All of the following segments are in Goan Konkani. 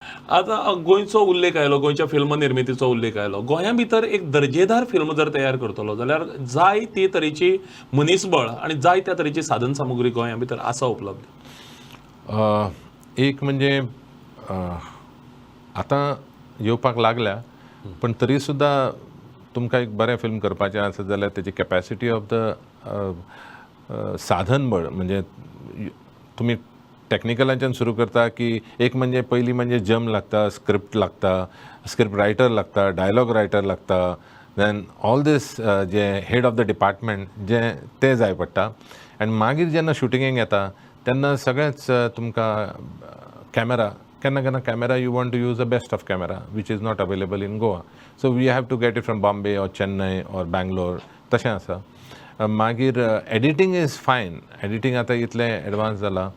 आतां गोंयचो उल्लेख आयलो, गोंयच्या फिल्म निर्मितीचो उल्लेख आयलो. गोंया भितर एक दर्जेदार फिल्म जर तयार करतलो जाल्यार जाय ती तरेची मनीसबळ आनी जाय त्या तरेची साधन सामुग्री गोंया भितर आसा उपलब्ध? एक म्हणजे आतां येवपाक लागल्या, पण तरी सुद्दां तुमकां एक बरें फिल्म करपाचें आसत जाल्यार तेजी कॅपॅसिटी ऑफ the साधनबळ, म्हणजे तुमी टॅक्निकलाच्यान सुरू करता की एक म्हणजे पयलीं म्हणजे जम लागता, स्क्रिप्ट लागता, स्क्रिप्ट रायटर लागता, डायलॉग रायटर लागता, then all these J head of the department जे ते जाय पडटा. आनी मागीर जेन्ना शुटिंगेक येता तेन्ना सगळेंच तुमकां कॅमेरा, केन्ना केन्ना camera you want to use the best of camera which is not available in Goa, so we have to get it from Bombay or Chennai or Bangalore. तशें आसा. मागीर एडिटींग is fine. Editing आतां इतलें एडवान्स जालां,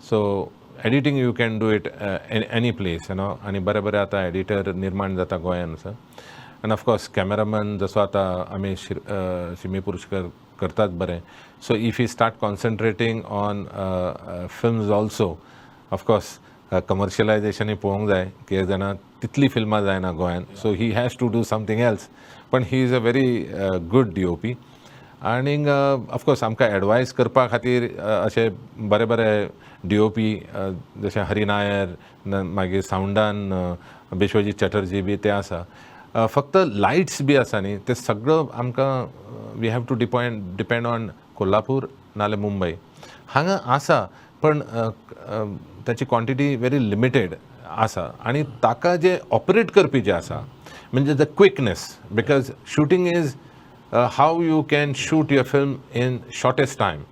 so editing you can do it any place you know. आनी बरे बरे आतां एडिटर निर्माण जाता गोंयान आसा. आनी ऑफकोर्स कॅमेरामॅन, जसो आतां आमी शिमी पुरुषकर करतात बरें, so if he start concentrating on films also, of course कमर्शियलायजेशनूय पळोवंक जाय. कितें जाणा, तितलीं फिल्मां जायना गोंयान, so he has to do something else, पण he is a very good DOP. आनीक ऑफकोर्स आमकां एडवायस करपा खातीर अशे बरे बरे डीओपी जशे हरी नायर, मागीर सावंडान बिश्वजीत चटर्जी बी ते आसा. फक्त लायट्स बी आसा न्ही, ते सगळो आमकां we have to depend on Kolhapur नाल्यार मुंबय. हांगा आसा, पण ताची क्वॉन्टिटी व्हेरी लिमिटेड आसा. आनी ताका जे ऑपरेट करपी जे आसा, म्हणजे the quickness, because shooting is how you can shoot your film in shortest time.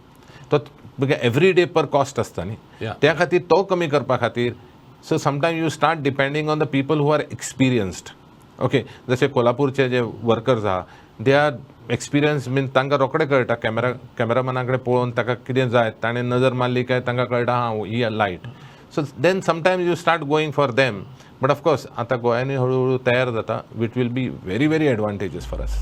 तो एवरी डे पर कॉस्ट आसता न्ही. त्या खातीर तो कमी करपा खातीर, so sometime you start depending on the people who are experienced, okay? जशे कोल्हापूरचे जे वर्कर्स आहा, they are experience, मीन तांकां रोखडें कळटा. कॅमेरामॅना कडेन पळोवन ताका कितें जाय, ताणें नजर मारली काय तांकां कळटा, हां, ही light. So then sometimes you start going for them, but of course आतां गोंयांनी हळू हळू तयार जाता, which will be very very advantageous for us.